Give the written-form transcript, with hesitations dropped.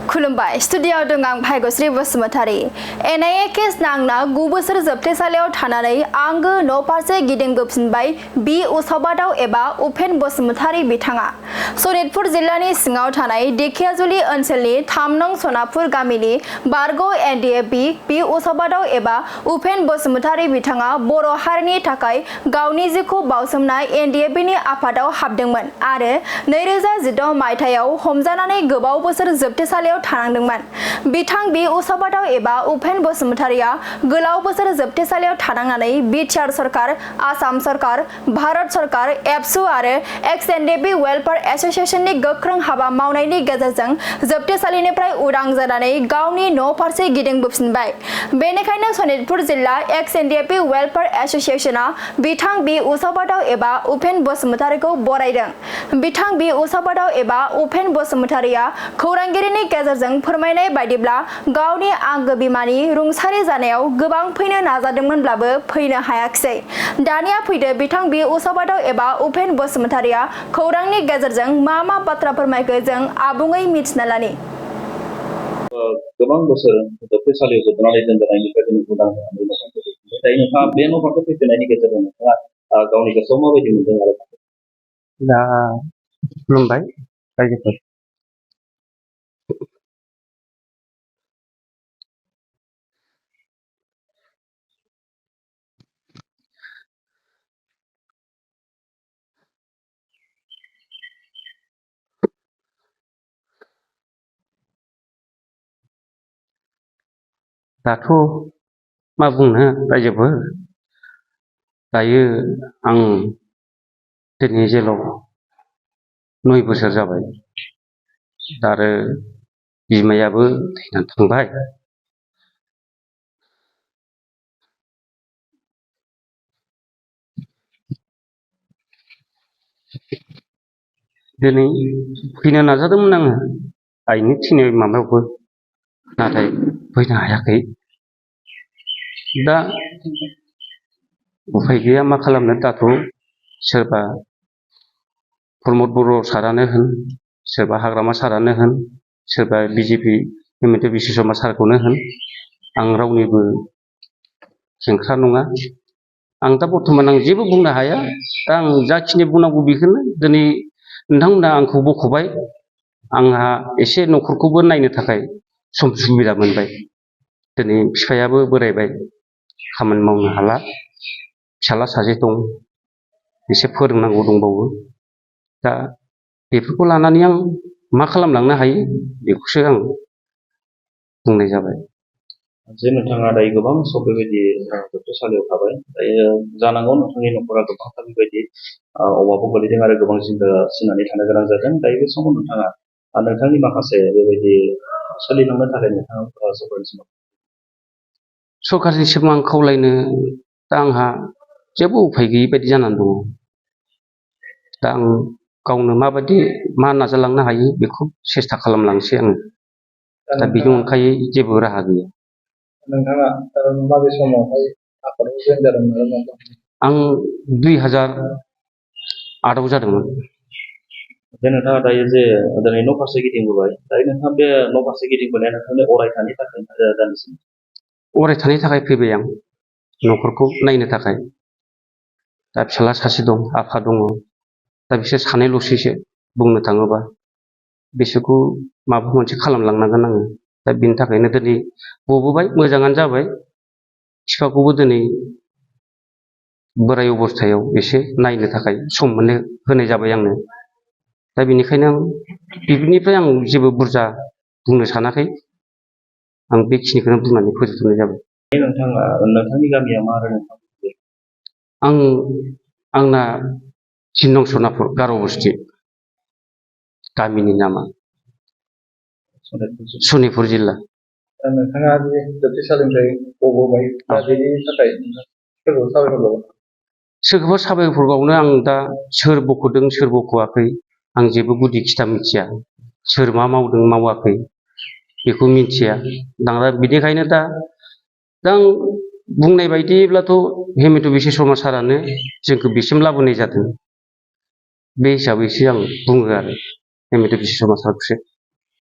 खुलुमबाय स्टुडियाव दं आं भाग्यश्री बसुमतारी एनआईए केस नांना 9 बोसोर जोबथेसालियाव थानानै आंगो न' फारसे गिदिंबोफिनबाय बि उसाबादाव एबा उपेन बसुमतारी बिथाङा सनितपुर जिल्लानि सिङाव थानाय धेकियाजुलि ओनसोलनि 3 नं सनापुर गामिनि बारग' एनडिएफबि बि उसाबादाव एबा उपेन बसुमतारी बिथाङा बर' हारिनि थाखाय गावनि जिउखौ बावसोमनाय एनडिएफबिनि आफादाव हाबदोंमोन आरो 2016 मायथाइयाव हमजानानै गोबाव बोसोर जोबथेसालियाव थानांदोंमोन। बिथां बि उसाबादाव एबा उपेन बसुमतारीया गोलाव बोसोर जोबथेसालियाव थानांनानै बिटिआर सरकार, आसाम सरकार, भारत सरकार, एबसु आरो एक्स एनडिएफबि वेलफेयार एसोसिएशननि गोख्रों हाबा मावनायनि गेजेरजों जोबथेसालिनिफ्राय उदां जानानै गावनि न' फारसे गिदिंबोफिनबाय। बेनिखायनो सनितपुर जिल्ला एक्स एनडिएफबि वेलफेयार एसोसिएशना बिथां बि उसाबादाव एबा उपेन बसुमतारीखौ बरायदों। बिथां बि उसाबादाव एबा उपेन बसुमतारीया खौरांगिरिनि गेजेरजों फोरमायनाय बायदिब्ला गावनि आंगो बिमानि रुंसारि जानायाव गोबां फैनो नाजादोंमोनब्लाबो फैनो हायाखिसै। दानिया फैदो बिथां बि उसाबादाव एबा उपेन बसुमतारीया खौरांनि गेजेरजों मा बाथ्रा फोरमायखो जों आबुङै मिथिना लानि। गोबां बोसोर जोबथेसालियाव जोबनानै दोनजानायनिफ्राय जों उदां जानानै दायो नोंथाङा बे न' फारसे फैफिननायनि गेजेरजों नोंथाङा गावनि गोसोआव माबायदि मोनदों आरो दा खुलुमबाय रायजोफोर। दाथ' मा बुंनो रायजोफोर, दायो आं दिनै जेलाव 9 बोसोर जाबाय आरो बिमायाबो थैनानै थांबाय। दिनै फैनो नाजादोंमोन आङो आइनि थैनाय माबायावबो, नाथाय फैनो हायाखै। दा उफाय गैया, मा खालामनो। दाथ' सोरबा प्रमद बर' सारानो होन, सोरबा हाग्रामा सारानो होन, सोरबा बिजेपि हिमन्त बिश्व शर्मा सारखौनो होन, आं रावनिबो खेंख्रा नङा। आं दा बर्थमान जेबो बुंनो हाया। दा आं जाखिनि बुंनांगौ बेखौनो दिनै नोंथांमोना आंखौ बख'बाय। आंहा एसे न'खरखौबो नायनो थाखाय सम सुबिदा मोनबाय। दिनै बिफायाबो बोरायबाय, खामानि मावनो हाला, फिसाला सासे दं, एसे फोरोंनांगौ दंबावो। दा बेफोरखौ लानानै आं मा खालामलांनो हायो बेखौसो आं बुंनाय जाबाय। जे नोंथाङा दायो गोबां सम बेबायदि जोबथेसालियाव थाबाय, दायो जानांगौ नोंथांनि न'खरा गोबांथार बेबायदि अभाबाव गोलैदों आरो गोबां जिंगा सिनानै थानो गोनां जादों। दायो बे समाव नोंथाङा नोंथांनि माखासे बेबायदि सोलिलांनो थाखाय नोंथाङा सरकारनिसिम आं खावलायनो, दा आंहा जेबो उफाय गैयि बायदि जानानै दङ। दा आं गावनो माबायदि मा नाजालांनो हायो बेखौ सेस्था खालामलांसै आङो। दा बेनि अनगायै जेबो राहा गैया। नोंथाङा माबे समावहाय आफादाव जयेन जादोंमोन? आं 2008आव जादोंमोन। जे नोंथाङा दायो जे दिनै न' फारसे गिदिंबोबाय, दायो नोंथाङा बे न' फारसे गिदिंबोनाया नोंथांनि अरायथानि थाखाय जानोसै? अरायथानि थाखाय फैबाय आं, न'खरखौ नायनो थाखाय। दा फिसाला सासे दं, आफा दङ। दा बिसोर सानैल'सैसो बुंनो थाङोबा। बिसोरखौ माबा मोनसे खालामलांनांगोन आङो। दा बिनि थाखायनो दिनै गबोबाय, मोजाङानो जाबाय। बिफाखौबो दिनै बोराय अबस्थायाव एसे नायनो थाखाय सम होनाय जाबाय आंनो। दा बेनिखायनो बेनिफ्राय आं जेबो बुरजा बुंनो सानाखै। आं बेखिनिखौनो बुंनानै फोजोबनाय जाबाय। नोंथांनि गामिया मा आरो आंना 3 नं सनापुर गार' बस्ति, गामिनि नामा सनितपुर जिल्ला। नोंथाङा जे जोबथेसालिनिफ्राय गबोबाय, दा बेनि थाखाय सोरखौबा साबायखर बावो? सोरखौबा साबायखर बावनो आं दा सोर बख'दों सोर बख'वाखै आं जेबो गुदि खिथा मिथिया। सोर मा मावदों मावाखै बेखौ मिथिया। दा बिनिखायनो दा आं बुंनाय बायदिब्लाथ' हिमन्त बिश्व शर्मा सारानो जोंखौ बेसिम लाबोनाय जादों। बे हिसाबैसो आं बुङो आरो हिमन्त बिश्व शर्मा सारखौसो।